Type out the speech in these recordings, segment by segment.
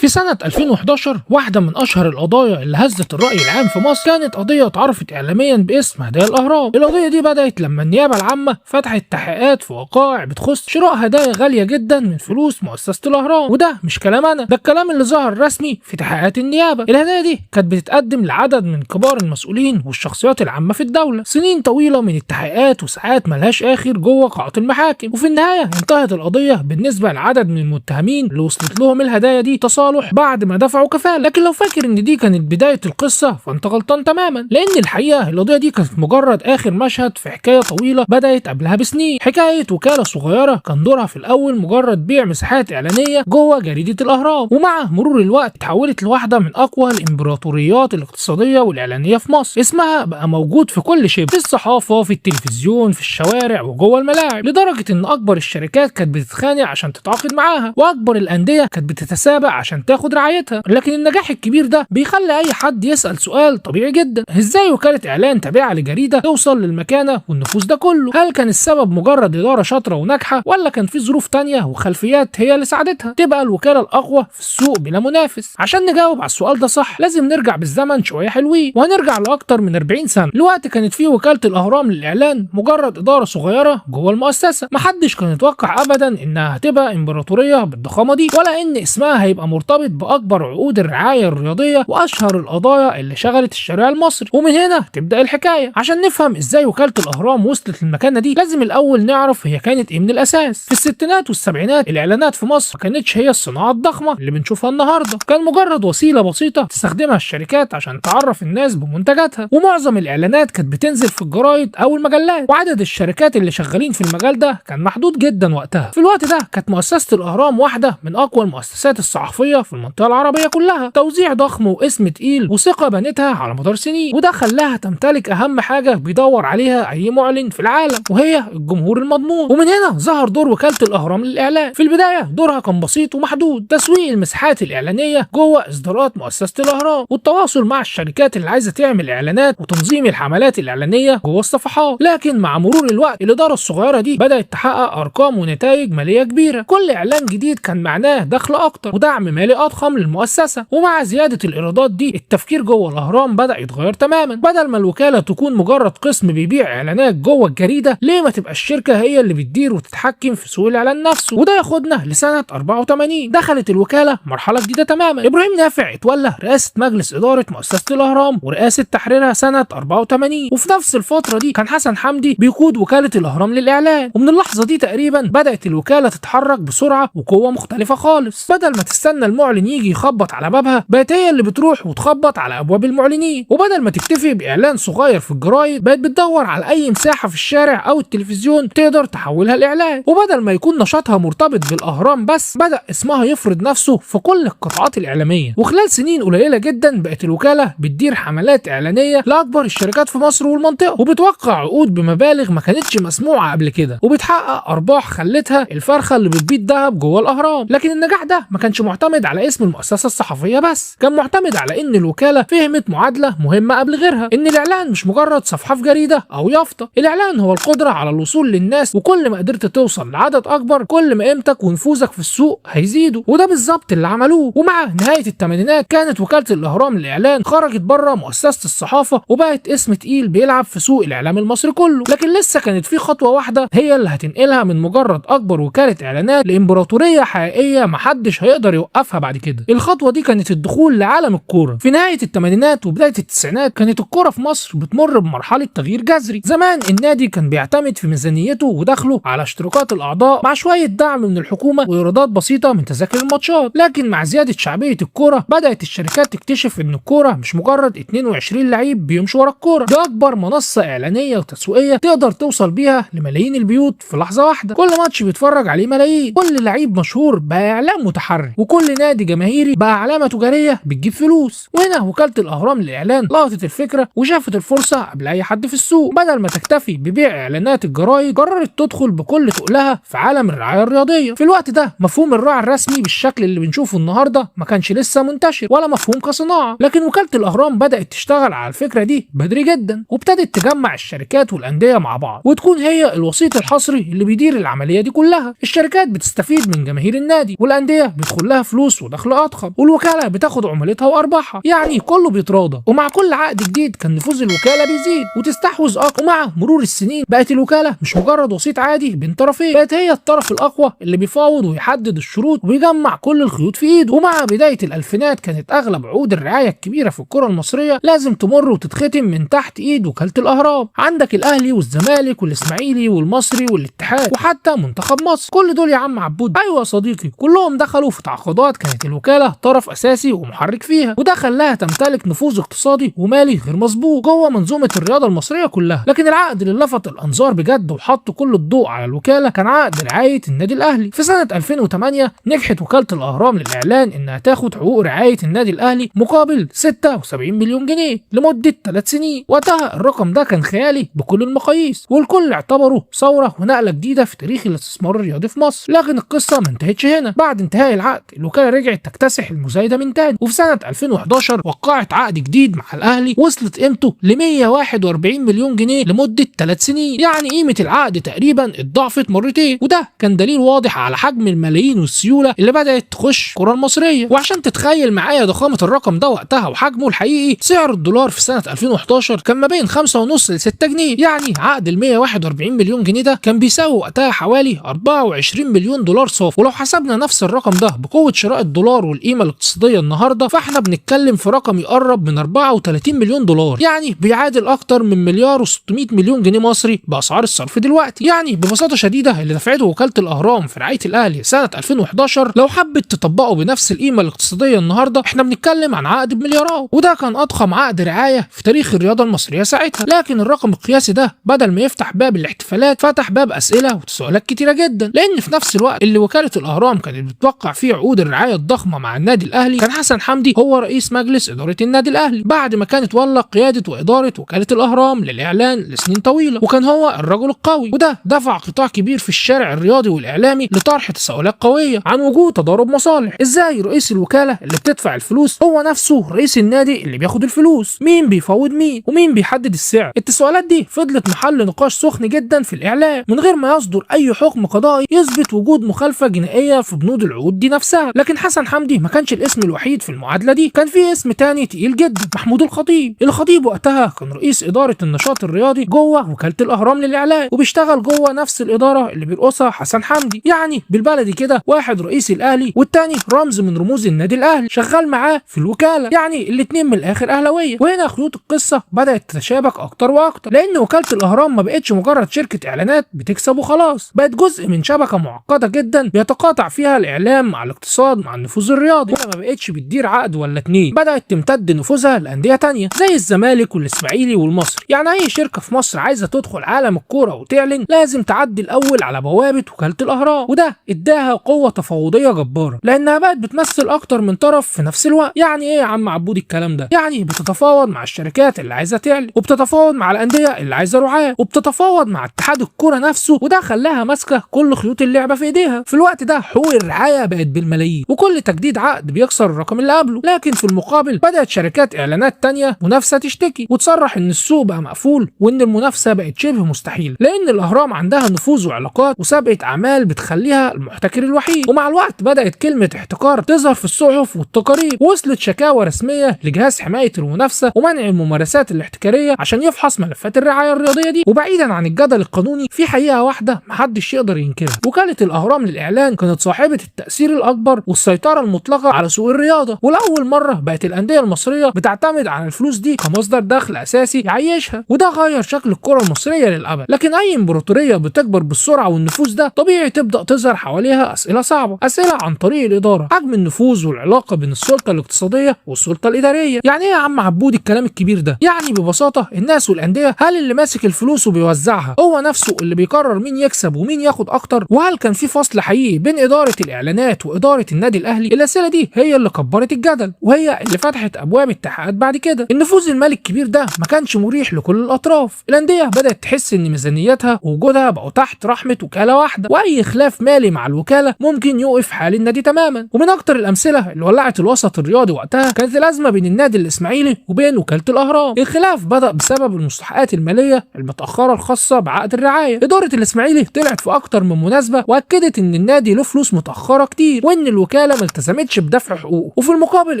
في سنة 2011 واحدة من أشهر القضايا اللي هزت الرأي العام في مصر كانت قضية اتعرفت إعلاميا باسم هدايا الأهرام. القضية دي بدأت لما النيابة العامة فتحت تحقيقات في وقائع بتخص شراء هدايا غالية جدا من فلوس مؤسسة الأهرام، وده مش كلام أنا، ده الكلام اللي ظهر رسمي في تحقيقات النيابة. الهدايا دي كانت بتتقدم لعدد من كبار المسؤولين والشخصيات العامة في الدولة. سنين طويلة من التحقيقات وساعات ملهاش آخر جوه قاعات المحاكم، وفي النهاية انتهت القضية بالنسبة لعدد من المتهمين اللي وصلت لهم الهدايا دي تصالح بعد ما دفعوا كفالة. لكن لو فاكر ان دي كانت بداية القصة فانت غلطان تماما، لان الحقيقة القضية دي كانت مجرد اخر مشهد في حكاية طويلة بدأت قبلها بسنين. حكاية وكالة صغيرة كان دورها في الاول مجرد بيع مساحات اعلانية جوه جريدة الاهرام، ومع مرور الوقت اتحولت لواحدة من اقوى الامبراطوريات الاقتصادية والاعلانية في مصر. اسمها بقى موجود في كل شيء، في الصحافة، في التلفزيون، في الشوارع، وجوه الملاعب، لدرجة ان اكبر الشركات كانت بتتخانق عشان تتعاقد معاها، واكبر الاندية كانت بتتسابق عشان تاخد رعايتها. لكن النجاح الكبير ده بيخلي اي حد يسأل سؤال طبيعي جدا: ازاي وكالة اعلان تابعة لجريدة توصل للمكانة والنفوذ ده كله؟ هل كان السبب مجرد ادارة شاطرة وناجحة، ولا كان في ظروف تانية وخلفيات هي اللي ساعدتها تبقى الوكالة الاقوى في السوق بلا منافس؟ عشان نجاوب على السؤال ده صح لازم نرجع بالزمن شوية حلوين، وهنرجع لاكتر من 40 سنة، لوقت كانت فيه وكالة الاهرام للاعلان مجرد ادارة صغيرة جوه المؤسسة. محدش كان يتوقع ابدا انها هتبقى امبراطورية بالضخامة دي، ولا ان اسمها هيبقى مرتبط باكبر عقود الرعاية الرياضية واشهر القضايا اللي شغلت الشارع المصري. ومن هنا تبدا الحكاية. عشان نفهم ازاي وكالة الاهرام وصلت للمكانه دي لازم الاول نعرف هي كانت ايه من الاساس. في الستينات والسبعينات الاعلانات في مصر ما كانتش هي الصناعة الضخمة اللي بنشوفها النهارده، كان مجرد وسيلة بسيطة تستخدمها الشركات عشان تعرف الناس بمنتجاتها، ومعظم الاعلانات كانت بتنزل في الجرايد او المجلات، وعدد الشركات اللي شغالين في المجال ده كان محدود جدا وقتها. في الوقت ده كانت مؤسسة الاهرام واحدة من اقوى المؤسسات الصحفية في المنطقة العربية كلها، توزيع ضخم واسم تقيل وثقه بنتها على مدار سنين، وده خلاها تمتلك اهم حاجة بيدور عليها اي معلن في العالم، وهي الجمهور المضمون. ومن هنا ظهر دور وكالة الاهرام للاعلان. في البداية دورها كان بسيط ومحدود: تسويق المساحات الاعلانية جوه اصدارات مؤسسة الاهرام، والتواصل مع الشركات اللي عايزه تعمل اعلانات، وتنظيم الحملات الاعلانية جوه الصفحات. لكن مع مرور الوقت الادارة الصغيرة دي بدات تحقق ارقام ونتائج ماليه كبيرة. كل اعلان جديد كان معناه دخل اكتر ودعم مالي اضخم للمؤسسه. ومع زيادة الايرادات دي التفكير جوه الاهرام بدا يتغير تماما. بدل ما الوكالة تكون مجرد قسم بيبيع اعلانات جوه الجريدة، ليه ما تبقى الشركة هي اللي بتدير وتتحكم في سوق الاعلان نفسه؟ وده ياخدنا لسنه 84. دخلت الوكالة مرحلة جديدة تماما. ابراهيم نافع اتولى رئاسة مجلس ادارة مؤسسة الاهرام ورئاسه تحريرها سنة 84، وفي نفس الفترة دي كان حسن حمدي بيقود وكالة الاهرام للاعلان. ومن اللحظة دي تقريبا بدات الوكالة تتحرك بسرعة وقوه مختلفة خالص. بدل ما تستنى المعلن يجي يخبط على بابها، بقت هي اللي بتروح وتخبط على ابواب المعلنين. وبدل ما تكتفي باعلان صغير في الجرايد، بقت بتدور على اي مساحة في الشارع او التلفزيون تقدر تحولها لاعلان. وبدل ما يكون نشاطها مرتبط بالاهرام بس، بدا اسمها يفرض نفسه في كل القطاعات الاعلامية. وخلال سنين قليله جدا بقت الوكالة بتدير حملات اعلانية لاكبر الشركات في مصر والمنطقة، وبتوقع عقود بمبالغ ما كانتش مسموعة قبل كده، وبتحقق ارباح خلتها الفرخه اللي بتبيض ذهب جوه الاهرام. لكن النجاح ده ما كانش معتمد على اسم المؤسسة الصحفية بس، كان معتمد على ان الوكالة فهمت معادلة مهمة قبل غيرها: ان الاعلان مش مجرد صفحة في جريدة او يافطة، الاعلان هو القدرة على الوصول للناس، وكل ما قدرت توصل لعدد اكبر كل ما قيمتك ونفوذك في السوق هيزيدوا. وده بالظبط اللي عملوه. ومع نهاية الثمانينات كانت وكالة الاهرام للاعلان خرجت بره مؤسسة الصحافة وبقت اسم تقيل بيلعب في سوق الاعلام المصري كله. لكن لسه كانت في خطوة واحدة هي اللي هتنقلها من مجرد اكبر وكالة اعلانات لامبراطوريه حقيقية محدش هيقدر يوقفها بعد كده. الخطوة دي كانت الدخول لعالم الكورة. في نهاية الثمانينات وبداية التسعينات كانت الكورة في مصر بتمر بمرحلة تغيير جذري. زمان النادي كان بيعتمد في ميزانيته ودخله على اشتراكات الاعضاء مع شوية دعم من الحكومة وايرادات بسيطة من تذاكر الماتشات. لكن مع زيادة شعبية الكورة بدات الشركات تكتشف ان الكورة مش مجرد 22 لعيب بيمشوا ورا الكورة، دي اكبر منصة اعلانية وتسويقيه تقدر توصل بيها لملايين البيوت في لحظة واحدة. كل ماتش بيتفرج عليه ملايين، كل لعيب مشهور بقى اعلان متحرك، وكل نادي جماهيري بقى علامة تجارية بتجيب فلوس. وهنا وكالة الاهرام للاعلان لقطت الفكرة وشافت الفرصة قبل اي حد في السوق. بدل ما تكتفي ببيع اعلانات الجرايد، قررت تدخل بكل تقلها في عالم الرعاية الرياضية. في الوقت ده مفهوم الراعي الرسمي بالشكل اللي بنشوفه النهارده ما كانش لسه منتشر ولا مفهوم كصناعة، لكن وكالة الاهرام بدات تشتغل على الفكرة دي بدري جدا، وابتدت تجمع الشركات والاندية مع بعض وتكون هي الوسيط الحصري اللي بيدير العملية دي كلها. الشركات بتستفيد من جماهير النادي، والاندية بيدخل لها فلوس فلوس ودخل اضخم، والوكالة بتاخد عمولتها وارباحها، يعني كله بيتراضى. ومع كل عقد جديد كان نفوذ الوكالة بيزيد وتستحوذ اقوى. ومع مرور السنين بقت الوكالة مش مجرد وسيط عادي بين طرفين، بقت هي الطرف الاقوى اللي بيفاوض ويحدد الشروط وبيجمع كل الخيوط في ايده. ومع بداية الالفينات كانت اغلب عقود الرعاية الكبيرة في الكره المصرية لازم تمر وتتختم من تحت ايد وكالة الاهرام. عندك الاهلي والزمالك والاسماعيلي والمصري والاتحاد وحتى منتخب مصر، كل دول يا عم عبود، ايوه يا صديقي، كلهم دخلوا في تعاقدات كانت الوكالة طرف اساسي ومحرك فيها، وده خلاها تمتلك نفوذ اقتصادي ومالي غير مسبوق جوه منظومة الرياضة المصرية كلها. لكن العقد اللي لفت الانظار بجد وحط كل الضوء على الوكالة كان عقد رعاية النادي الاهلي. في سنة 2008 نجحت وكالة الاهرام للاعلان انها تاخد حقوق رعاية النادي الاهلي مقابل 76 مليون جنيه لمدة 3 سنين. وقتها الرقم ده كان خيالي بكل المقاييس، والكل اعتبره ثورة ونقله جديدة في تاريخ الاستثمار الرياضي في مصر. لكن القصة ما انتهتش هنا. بعد انتهاء العقد الوكالة رجعت تكتسح المزايده من تاني، وفي سنة 2011 وقعت عقد جديد مع الاهلي وصلت قيمته ل 141 مليون جنيه لمدة 3 سنين، يعني قيمة العقد تقريبا اتضاعفت مرتين. وده كان دليل واضح على حجم الملايين والسيوله اللي بدات تخش الكره المصرية. وعشان تتخيل معايا ضخامه الرقم ده وقتها وحجمه الحقيقي، سعر الدولار في سنة 2011 كان ما بين 5.5 ل 6 جنيه، يعني عقد ال 141 مليون جنيه ده كان بيساوي وقتها حوالي 24 مليون دولار صافي. ولو حسبنا نفس الرقم ده بقوة شراء الدولار والقيمة الاقتصادية النهارده، فاحنا بنتكلم في رقم يقرب من 34 مليون دولار، يعني بيعادل اكتر من مليار و600 مليون جنيه مصري باسعار الصرف دلوقتي. يعني ببساطة شديدة اللي دفعته وكالة الاهرام في رعاية الاهلي سنة 2011 لو حبت تطبقه بنفس القيمة الاقتصادية النهارده، احنا بنتكلم عن عقد بمليارات، وده كان اضخم عقد رعاية في تاريخ الرياضة المصرية ساعتها. لكن الرقم القياسي ده بدل ما يفتح باب الاحتفالات فتح باب اسئلة وتساؤلات كتيرة جدا، لان في نفس الوقت اللي وكالة الاهرام كانت بتوقع فيه عقود الرعاية الضخمة مع النادي الاهلي كان حسن حمدي هو رئيس مجلس ادارة النادي الاهلي، بعد ما كان اتولى قيادة واداره وكالة الاهرام للاعلان لسنين طويلة، وكان هو الرجل القوي. وده دفع قطاع كبير في الشارع الرياضي والاعلامي لطرح تساؤلات قوية عن وجود تضارب مصالح. ازاي رئيس الوكالة اللي بتدفع الفلوس هو نفسه رئيس النادي اللي بياخد الفلوس؟ مين بيفاوض مين ومين بيحدد السعر؟ التساؤلات دي فضلت محل نقاش سخن جدا في الاعلام من غير ما يصدر اي حكم قضائي يثبت وجود مخالفة جنائية في بنود العقود دي نفسها. لكن حسن حمدي ما كانش الاسم الوحيد في المعادلة دي، كان في اسم تاني تقيل جدا، محمود الخطيب. الخطيب وقتها كان رئيس ادارة النشاط الرياضي جوه وكالة الاهرام للاعلان، وبيشتغل جوه نفس الادارة اللي بيرقصها حسن حمدي. يعني بالبلدي كده واحد رئيس الاهلي والتاني رمز من رموز النادي الاهلي شغال معاه في الوكالة، يعني الاثنين من الاخر اهلاويه. وهنا خيوط القصة بدات تتشابك اكتر واكتر، لان وكالة الاهرام ما بقتش مجرد شركة اعلانات بتكسب وخلاص، بقت جزء من شبكة معقدة جدا بيتقاطع فيها الاعلام مع الاقتصاد مع النفوذ الرياضي. ما بقتش بتدير عقد ولا اتنين، بدات تمتد نفوذها لانديه تانية زي الزمالك والاسماعيلي والمصري. يعني اي شركة في مصر عايزه تدخل عالم الكورة وتعلن لازم تعدي الاول على بوابه وكالة الاهرام، وده اداها قوة تفاوضيه جبارة لانها بقت بتمثل اكتر من طرف في نفس الوقت. يعني ايه يا عم عبود الكلام ده؟ يعني بتتفاوض مع الشركات اللي عايزه تعلن، وبتتفاوض مع الاندية اللي عايزه رعاه، وبتتفاوض مع اتحاد الكورة نفسه، وده خلاها ماسكه كل خيوط اللعبة في ايديها. في الوقت ده حقوق الرعاية بقت بالملايين، وكل تجديد عقد بيكسر الرقم اللي قبله. لكن في المقابل بدات شركات اعلانات تانية منافسه تشتكي وتصرح ان السوق بقى مقفول وان المنافسة بقت شبه مستحيلة، لان الاهرام عندها نفوذ وعلاقات وسابقه اعمال بتخليها المحتكر الوحيد. ومع الوقت بدات كلمة احتكار تظهر في الصحف والتقارير، ووصلت شكاوى رسمية لجهاز حماية المنافسة ومنع الممارسات الاحتكاريه عشان يفحص ملفات الرعاية الرياضية دي. وبعيدا عن الجدل القانوني، في حقيقة واحدة محدش يقدر ينكرها: وكالة الاهرام للاعلان كانت صاحبه التاثير الاكبر والسيطرة المطلقة على سوق الرياضة، ولاول مرة بقت الاندية المصرية بتعتمد على الفلوس دي كمصدر دخل اساسي يعيشها، وده غير شكل الكره المصرية للابد. لكن اي امبراطورية بتكبر بالسرعة والنفوذ ده طبيعي تبدا تظهر حواليها اسئلة صعبة، اسئلة عن طريق الادارة، حجم النفوذ والعلاقة بين السلطة الاقتصادية والسلطة الادارية. يعني ايه يا عم عبود الكلام الكبير ده؟ يعني ببساطة الناس والاندية، هل اللي ماسك الفلوس وبيوزعها هو نفسه اللي بيقرر مين يكسب ومين ياخد اكتر؟ وهل كان في فصل حقيقي بين ادارة الاعلانات واداره النادي الاهلي؟ الاسئلة دي هي اللي كبرت الجدل وهي اللي فتحت ابواب التحقيقات بعد كده. النفوذ المالي الكبير ده ما كانش مريح لكل الاطراف، الاندية بدات تحس ان ميزانيتها ووجودها بقوا تحت رحمه وكالة واحدة، واي خلاف مالي مع الوكالة ممكن يوقف حال النادي تماما. ومن اكتر الامثلة اللي ولعت الوسط الرياضي وقتها كانت الازمة بين النادي الاسماعيلي وبين وكالة الاهرام. الخلاف بدا بسبب المستحقات المالية المتاخرة الخاصة بعقد الرعاية. ادارة الاسماعيلي طلعت في اكتر من مناسبة واكدت ان النادي له فلوس متاخرة كتير وان الوكالة الوكالة ما التزمتش بدفع حقوقه. وفي المقابل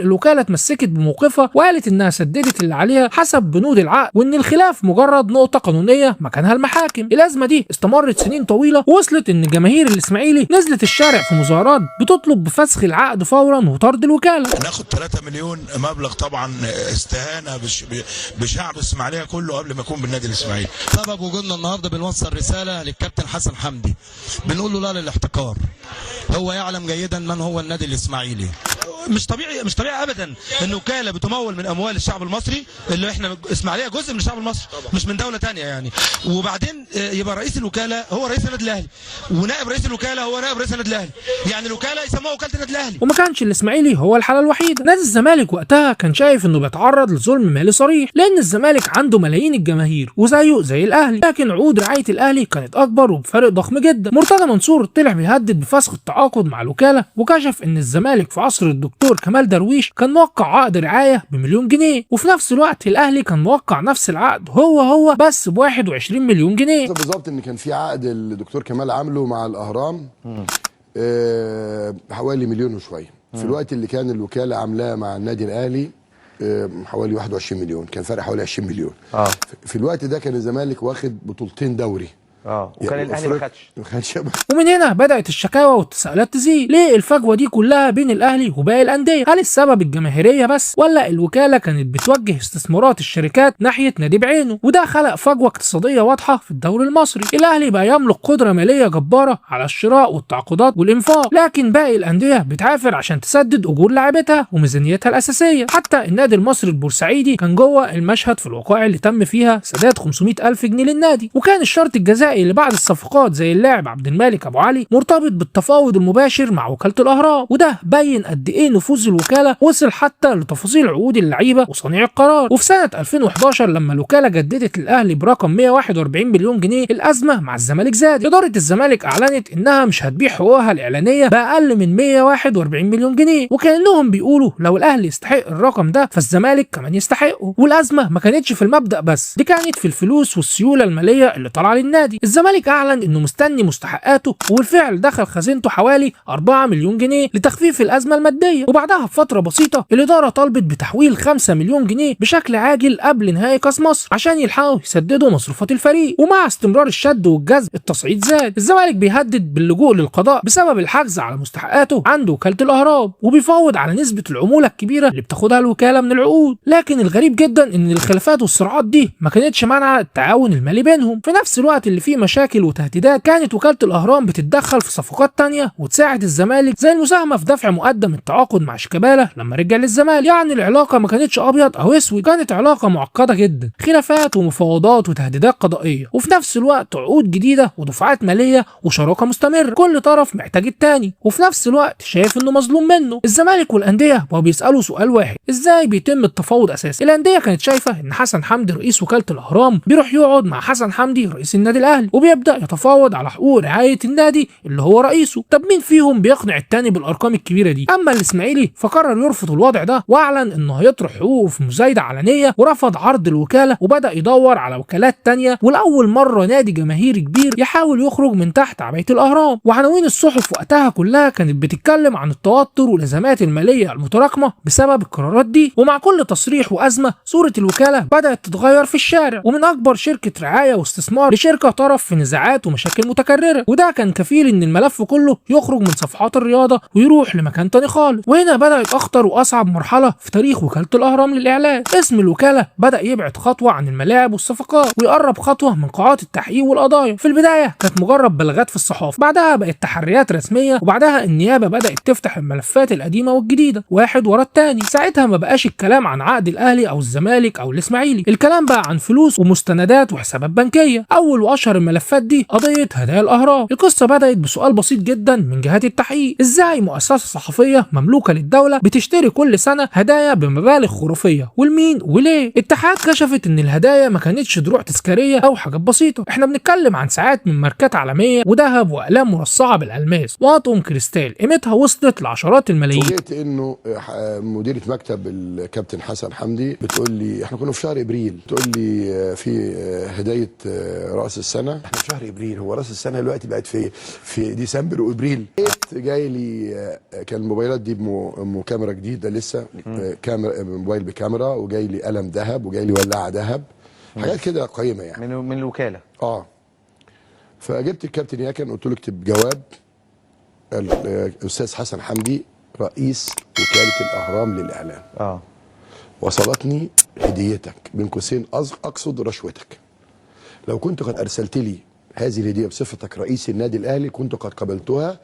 الوكالة اتمسكت بموقفها وقالت انها سددت اللي عليها حسب بنود العقد، وان الخلاف مجرد نقطة قانونية مكانها المحاكم. الازمة دي استمرت سنين طويلة، ووصلت ان جماهير الاسماعيلي نزلت الشارع في مظاهرات بتطلب بفسخ العقد فورا وطرد الوكالة. ناخد 3 مليون مبلغ طبعا استهانة بشعب الاسماعيلية كله قبل ما يكون بالنادي الاسماعيلي. سبب وجودنا النهارده بنوصل رسالة للكابتن حسن حمدي، بنقول له لا للاحتكار. هو يعلم جيدا من هو النادي الاسماعيلي. مش طبيعي، مش طبيعي ابدا ان وكالة بتمول من اموال الشعب المصري، اللي احنا اسماعيليه جزء من الشعب المصري مش من دولة تانية يعني. وبعدين يبقى رئيس الوكالة هو رئيس النادي الاهلي، ونائب رئيس الوكالة هو نائب رئيس النادي الاهلي، يعني الوكالة يسموها وكالة النادي الاهلي. وما كانش الاسماعيلي هو الحالة الوحيدة. نادي الزمالك وقتها كان شايف انه بيتعرض لظلم مالي صريح، لان الزمالك عنده ملايين الجماهير وزيه زي الاهلي، لكن عقود رعاية الاهلي كانت اكبر وبفارق ضخم جدا. مرتضى منصور طلع بيهدد بفسخ التعاقد مع الوكالة، وكشف ان الزمالك في عصر الدكتور كمال درويش كان موقع عقد رعاية ب1 مليون جنيه، وفي نفس الوقت الاهلي كان موقع نفس العقد هو بس ب 21 مليون جنيه. بالظبط، ان كان في عقد الدكتور كمال عامله مع الاهرام حوالي مليون وشوية، في الوقت اللي كان الوكالة عاملاه مع النادي الاهلي حوالي 21 مليون، كان فرق حوالي 20 مليون. في الوقت ده كان الزمالك واخد بطولتين دوري، وكان يعني الاهلي ما خدش. ما خدش. ومن هنا بدأت الشكاوى والتساؤلات تزيد، ليه الفجوة دي كلها بين الأهلي وباقي الأندية؟ هل السبب الجماهيرية بس، ولا الوكالة كانت بتوجه استثمارات الشركات ناحية نادي بعينه؟ وده خلق فجوة اقتصادية واضحة في الدوري المصري. الأهلي بقى يملك قدرة مالية جبارة على الشراء والتعاقدات والإنفاق، لكن باقي الأندية بتعافر عشان تسدد أجور لاعبتها وميزانيتها الأساسية. حتى النادي المصري البورسعيدي كان جوه المشهد في الوقائع اللي تم فيها سداد 500 ألف جنيه للنادي، وكان الشرط الجزائي لبعض الصفقات زي اللاعب عبد الملك ابو علي مرتبط بالتفاوض المباشر مع وكالة الاهرام، وده بين قد ايه نفوذ الوكالة وصل حتى لتفاصيل عقود اللعيبة وصنيع القرار. وفي سنة 2011 لما الوكالة جددت الاهلي برقم 141 مليون جنيه، الازمة مع الزمالك زادت. ادارة الزمالك اعلنت انها مش هتبيع حقوقها الاعلانية باقل من 141 مليون جنيه، وكانهم بيقولوا لو الاهلي يستحق الرقم ده فالزمالك كمان يستحقه. والازمة ما كانتش في المبدا بس، دي كانت في الفلوس والسيوله المالية اللي طالعه للنادي. الزمالك اعلن انه مستني مستحقاته، وبالفعل دخل خزينته حوالي 4 مليون جنيه لتخفيف الازمة المادية. وبعدها بفترة بسيطة الادارة طلبت بتحويل 5 مليون جنيه بشكل عاجل قبل نهائي كاس مصر عشان يلحقوا يسددوا مصروفات الفريق. ومع استمرار الشد والجذب التصعيد زاد. الزمالك بيهدد باللجوء للقضاء بسبب الحجز على مستحقاته عند وكالة الاهرام، وبيفاوض على نسبه العمولة الكبيرة اللي بتاخدها الوكالة من العقود. لكن الغريب جدا ان الخلافات والصراعات دي ما كانتش مانعة التعاون المالي بينهم. في نفس الوقت اللي فيه مشاكل وتهديدات، كانت وكالة الأهرام بتتدخل في صفقات تانية وتساعد الزمالك، زي المساهمة في دفع مقدم التعاقد مع شيكابالا لما رجع للزمالك. يعني العلاقة ما كانتش أبيض أو أسود، كانت علاقة معقدة جدا، خلافات ومفاوضات وتهديدات قضائية، وفي نفس الوقت عقود جديدة ودفعات مالية وشراكة مستمرة، كل طرف محتاج التاني وفي نفس الوقت شايف إنه مظلوم منه. الزمالك والأندية بقوا بيسألوا سؤال واحد: إزاي بيتم التفاوض أساسا؟ الأندية كانت شايفة إن حسن حمدي رئيس وكالة الأهرام بيروح يقعد مع حسن حمدي رئيس النادي الاهلي وبيبدا يتفاوض على حقوق رعاية النادي اللي هو رئيسه. طب مين فيهم بيقنع التاني بالارقام الكبيرة دي؟ اما الاسماعيلي فقرر يرفض الوضع ده، واعلن انه هيطرح حقوقه في مزايده علنية، ورفض عرض الوكالة وبدا يدور على وكالات تانية. ولاول مرة نادي جماهيري كبير يحاول يخرج من تحت عباية الاهرام. وعناوين الصحف وقتها كلها كانت بتتكلم عن التوتر والازمات المالية المتراكمة بسبب القرارات دي. ومع كل تصريح وازمة صوره الوكالة بدات تتغير في الشارع، ومن اكبر شركة رعاية واستثمار لشركة طرف في نزاعات ومشاكل متكررة، وده كان كفيل ان الملف كله يخرج من صفحات الرياضة ويروح لمكان تاني خالص. وهنا بدات اخطر واصعب مرحلة في تاريخ وكالة الاهرام للاعلان. اسم الوكالة بدا يبعد خطوة عن الملاعب والصفقات ويقرب خطوة من قاعات التحقيق والقضايا. في البداية كانت مجرد بلاغات في الصحافة، بعدها بقت تحريات رسمية، وبعدها النيابة بدات تفتح الملفات القديمة والجديده واحد ورا التاني. ساعتها ما بقاش الكلام عن عقد الاهلي او الزمالك او الاسماعيلي، الكلام بقى عن فلوس ومستندات وحسابات بنكيه. اول واشهر الملفات دي قضية هدايا الاهرام. القصة بدات بسؤال بسيط جدا من جهات التحقيق: ازاي مؤسسة صحفية مملوكة للدولة بتشتري كل سنة هدايا بمبالغ خرافية، والمين وليه؟ الاتحاد كشفت ان الهدايا ما كانتش دروع تذكارية او حاجات بسيطة، احنا بنتكلم عن ساعات من ماركات عالمية وذهب واقلام مرصعه بالالماس واطقم كريستال قيمتها وصلت لعشرات الملايين. فوجئت انه مديره مكتب الكابتن حسن حمدي بتقول لي، احنا كنا في شهر ابريل، تقول لي في هداية راس السنة السنة، احنا في شهر ابريل، هو راس السنة دلوقتي بقت في ديسمبر وابريل. جاي لي كان الموبايلات دي كاميرا جديدة لسه، كاميرا، موبايل بكاميرا، وجاي لي قلم ذهب، وجاي لي ولاعه ذهب، حاجات كده قيمة يعني من الوكالة. فجبت الكابتن ياكن قلت له اكتب جواب الاستاذ حسن حمدي رئيس وكالة الاهرام للاعلام. وصلتني هديتك بين قوسين اقصد رشوتك. لو كنت قد ارسلت لي هذه الهدية بصفتك رئيس النادي الاهلي كنت قد قبلتها.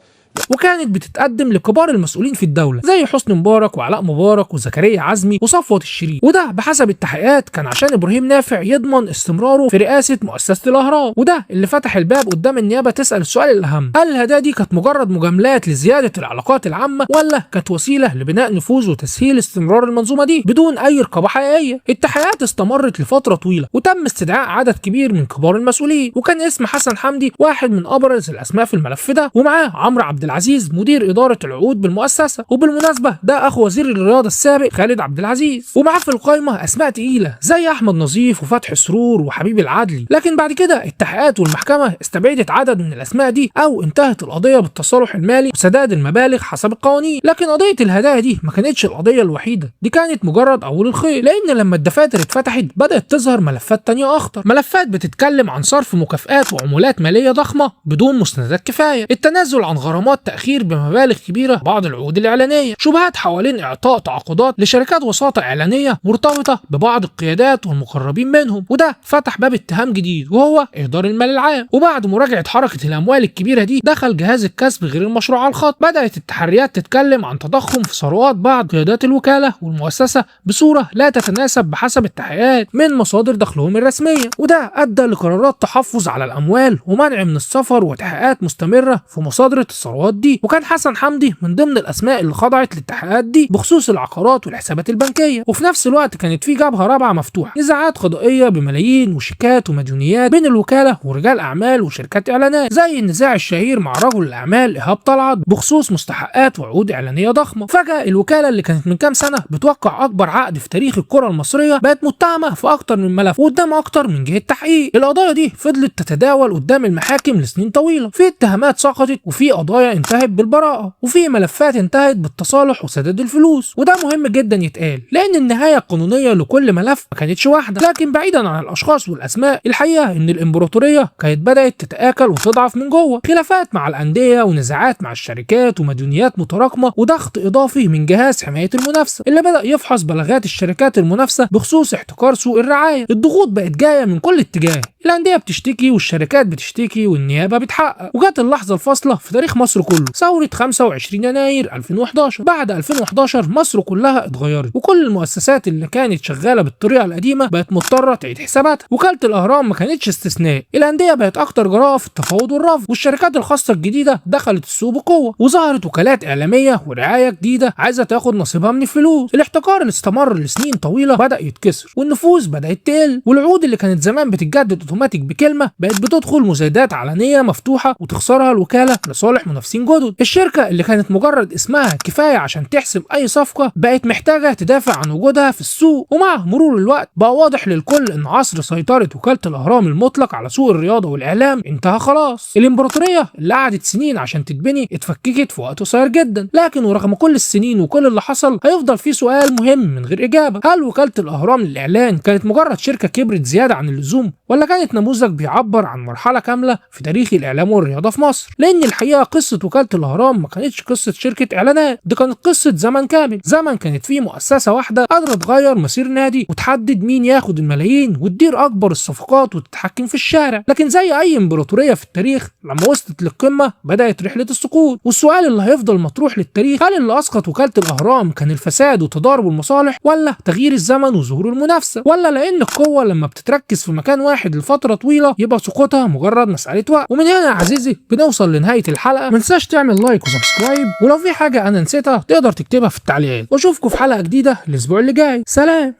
وكانت بتتقدم لكبار المسؤولين في الدولة زي حسني مبارك وعلاء مبارك وزكريا عزمي وصفوت الشريف، وده بحسب التحقيقات كان عشان ابراهيم نافع يضمن استمراره في رئاسة مؤسسة الاهرام. وده اللي فتح الباب قدام النيابة تسال السؤال الاهم: هل الهدايا دي كانت مجرد مجاملات لزيادة العلاقات العامة، ولا كانت وسيلة لبناء نفوذ وتسهيل استمرار المنظومة دي بدون اي رقابه حقيقية؟ التحقيقات استمرت لفترة طويلة وتم استدعاء عدد كبير من كبار المسؤولين، وكان اسم حسن حمدي واحد من ابرز الاسماء في الملف ده، ومعاه عمرو عبد العزيز مدير إدارة العقود بالمؤسسة، وبالمناسبة ده أخو وزير الرياضة السابق خالد عبد العزيز. ومعاه في القائمة أسماء تقيلة زي أحمد نظيف وفتحي سرور وحبيب العدلي. لكن بعد كده التحقيقات والمحكمة استبعدت عدد من الأسماء دي أو انتهت القضية بالتصالح المالي وسداد المبالغ حسب القوانين. لكن قضية الهدايا دي ما كانتش القضية الوحيدة، دي كانت مجرد أول الخيط، لأن لما الدفاتر اتفتحت بدأت تظهر ملفات تانية أخطر، ملفات بتتكلم عن صرف مكافآت وعمولات مالية ضخمة بدون مستندات كفاية، التنازل عن غرامات تأخير بمبالغ كبيرة بعض العقود الإعلانية، شبهات حوالين إعطاء تعاقدات لشركات وساطة إعلانية مرتبطة ببعض القيادات والمقربين منهم، وده فتح باب اتهام جديد وهو إهدار المال العام. وبعد مراجعة حركة الأموال الكبيرة دي دخل جهاز الكسب غير المشروع على الخط، بدأت التحريات تتكلم عن تضخم في ثروات بعض قيادات الوكالة والمؤسسة بصورة لا تتناسب بحسب التحقيقات من مصادر دخلهم الرسمية، وده أدى لقرارات تحفظ على الأموال ومنع من السفر وتحقيقات مستمرة في مصادرة الثروات دي. وكان حسن حمدي من ضمن الاسماء اللي خضعت للتحقيقات دي بخصوص العقارات والحسابات البنكية. وفي نفس الوقت كانت في جبهة رابعه مفتوحة، نزاعات قضائية بملايين وشيكات ومديونيات بين الوكالة ورجال اعمال وشركات اعلانات، زي النزاع الشهير مع رجل الاعمال ايهاب طلعت بخصوص مستحقات وعقود اعلانية ضخمة. فجاة الوكالة اللي كانت من كام سنة بتوقع اكبر عقد في تاريخ الكره المصرية بقت متهمه في اكتر من ملف وقدام اكتر من جهة تحقيق. القضايا دي فضلت تتداول قدام المحاكم لسنين طويلة، في اتهامات سقطت وفي قضايا انتهت بالبراءة، وفي ملفات انتهت بالتصالح وسداد الفلوس. وده مهم جدا يتقال لان النهاية القانونية لكل ملف ما كانتش واحدة. لكن بعيدا عن الاشخاص والاسماء، الحقيقة ان الامبراطورية كانت بدأت تتآكل وتضعف من جوه، خلافات مع الاندية ونزاعات مع الشركات ومديونيات متراكمة وضغط اضافي من جهاز حماية المنافسة اللي بدأ يفحص بلاغات الشركات المنافسة بخصوص احتكار سوق الرعاية. الضغوط بقت جاية من كل اتجاه، الاندية بتشتكي والشركات بتشتكي والنيابة بتحقق. وجت اللحظة الفاصلة في تاريخ مصر كله، ثورة 25 يناير 2011. بعد 2011 مصر كلها اتغيرت، وكل المؤسسات اللي كانت شغالة بالطريقة القديمة بقت مضطرة تعيد حساباتها. وكالة الأهرام ما كانتش استثناء، الأندية بقت أكتر جراءة في التفاوض والرفض، والشركات الخاصة الجديدة دخلت السوق بقوة، وظهرت وكالات إعلامية ورعاية جديدة عايزة تاخد نصيبها من الفلوس. الاحتكار اللي استمر لسنين طويلة بدأ يتكسر، والنفوذ بدأت تقل، والعقود اللي كانت زمان بتتجدد اوتوماتيك بكلمة بقت بتدخل مزايدات علنية مفتوحة وتخسرها الوكالة لصالح منافسين جدد. الشركة اللي كانت مجرد اسمها كفاية عشان تحسب أي صفقة بقت محتاجة تدافع عن وجودها في السوق. ومع مرور الوقت بقى واضح للكل إن عصر سيطرة وكالة الأهرام المطلق على سوق الرياضة والإعلام انتهى خلاص. الإمبراطورية اللي قعدت سنين عشان تتبني اتفككت في وقت قصير جدا. لكن ورغم كل السنين وكل اللي حصل هيفضل في سؤال مهم من غير إجابة: هل وكالة الأهرام للإعلان كانت مجرد شركة كبرت زيادة عن اللزوم، ولا كانت نموذج بيعبر عن مرحلة كاملة في تاريخ الإعلام والرياضة في مصر؟ لأن الحقيقة قصة وكالة الأهرام ما كانتش قصة شركة إعلانات، دي كانت قصة زمن كامل، زمن كانت فيه مؤسسة واحدة قادرة تغير مسير نادي وتحدد مين ياخد الملايين وتدير أكبر الصفقات وتتحكم في الشارع. لكن زي أي إمبراطورية في التاريخ لما وصلت للقمة بدأت رحلة السقوط. والسؤال اللي هيفضل مطروح للتاريخ: هل اللي أسقط وكالة الأهرام كان الفساد وتضارب المصالح، ولا تغيير الزمن وظهور المنافسة، ولا لأن القوة لما بتتركز في مكان واحد لفترة طويلة يبقى سقوطها مجرد مسألة وقت؟ ومن هنا يا عزيزي بنوصل لنهاية الحلقة. ما تنساش تعمل like و subscribe، ولو في حاجة أنا نسيتها تقدر تكتبها في التعليقات. واشوفكم في حلقة جديدة الأسبوع اللي جاي. سلام.